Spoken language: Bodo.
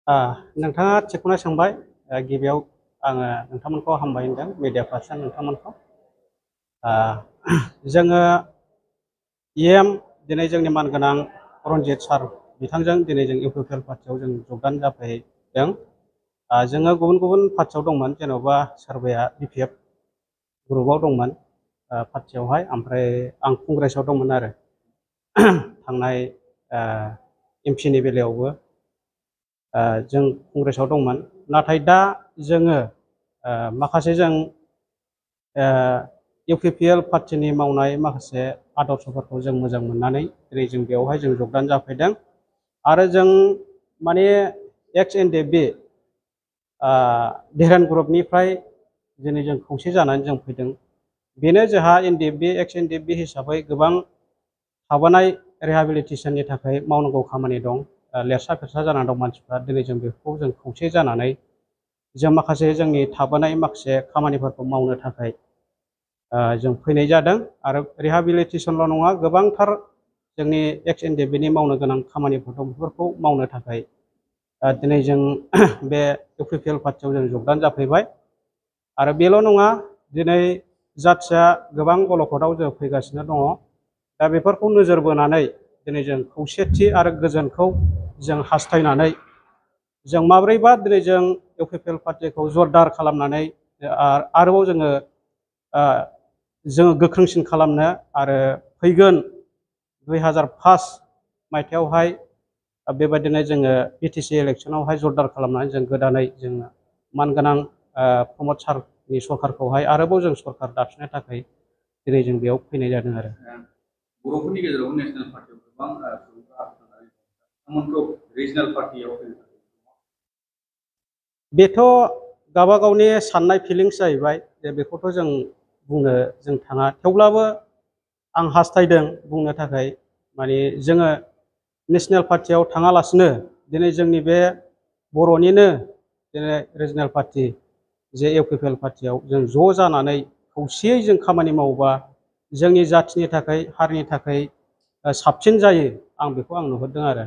नोंथाङा थिगखौनो सोंबाय। गिबियाव आङो नोंथांमोनखौ हामबाय होनदों, मिडिया पार्सन नोंथांमोनखौ। जोङो दिनै जोंनि मानगोनां रनजित सार बिथांजों दिनै जों इउपिपिएल पार्टियाव जों जगदान जाफैदों। जोङो गुबुन गुबुन पार्टियाव दंमोन, जेन'बा सोरबाया बिपिएफ ग्रुपआव दंमोन पार्टियावहाय, ओमफ्राय आं कंग्रेसआव दंमोन आरो थांनाय एमपिनि बेलायावबो जों कंग्रेसआव दंमोन। नाथाय दा जोङो माखासे जों इउपिपिएल पार्टिनि मावनाय माखासे आदर्शफोरखौ जों मोजां मोननानै दिनै जों बेवहाय जों जगदान जाफैदों। आरो जों माने एक्स एनडिएफबि धीरेन ग्रुपनिफ्राय दिनै जों खौसे जानानै जों फैदों। बेनो जोंहा एक्स एनडिएफबि हिसाबै गोबां थाबोनाय रिहेबिलिटेसननि थाखाय मावनांगौ खामानि दं। लेरसा फेरसा जानानै दं मानसिफ्रा। दिनै जों बेखौ जों खौसे जानानै जों माखासे जोंनि थाबोनाय माखासे खामानिफोरखौ मावनो थाखाय जों फैनाय जादों। आरो रिहेबिलिटेसनल' नङा, गोबांथार जोंनि एक्स एनडिएफबिनि मावनो गोनां खामानिफोर दं, बेफोरखौ मावनो थाखाय दिनै जों बे इउपिपिएल पार्टियाव जों जगदान जाफैबाय। आरो बेल' नङा, दिनै जाथिया गोबां अलखदाव जों फैगासिनो दङ। दा बेफोरखौ नोजोर बोनानै दिनै जों खौसेथि आरो गोजोनखौ जों हास्थायनानै जों माब्रैबा दिनै जों इउपिपिएल पार्टिखौ जरदार खालामनानै आरोबाव जोङो गोख्रोंसिन खालामनो आरो फैगोन 2005 मायथाइयावहाय बेबायदिनो जोङो बिटिसि इलेक्सनावहाय जरदार खालामनानै जों गोदानै जोङो मानगोनां प्रमद सारनि सरकारखौहाय आरोबाव जों सरकार दाफिननो थाखाय दिनै जों बेयाव फैनाय जादों आरो। बर'फोरनि गेजेराव नेशनेल पार्टियाव गोबां सुबुंफोरा रिजनेल पार्टियाव बेथ' गावबा गावनि साननाय फिलिंस जाहैबाय, जे बेखौथ' जों बुंनो जों थाङा। थेवब्लाबो आं हास्थायदों बुंनो थाखाय, माने जोङो नेशनेल पार्टियाव थाङालासिनो दिनै जोंनि बे बर'निनो दिनै रिजनेल पार्टि जे इउपिपिएल पार्टियाव जों ज' जानानै खौसेयै जों खामानि मावोबा जोंनि जाथिनि थाखाय, हारिनि थाखाय साबसिन जायो, आं बेखौ नुहुरदों आरो।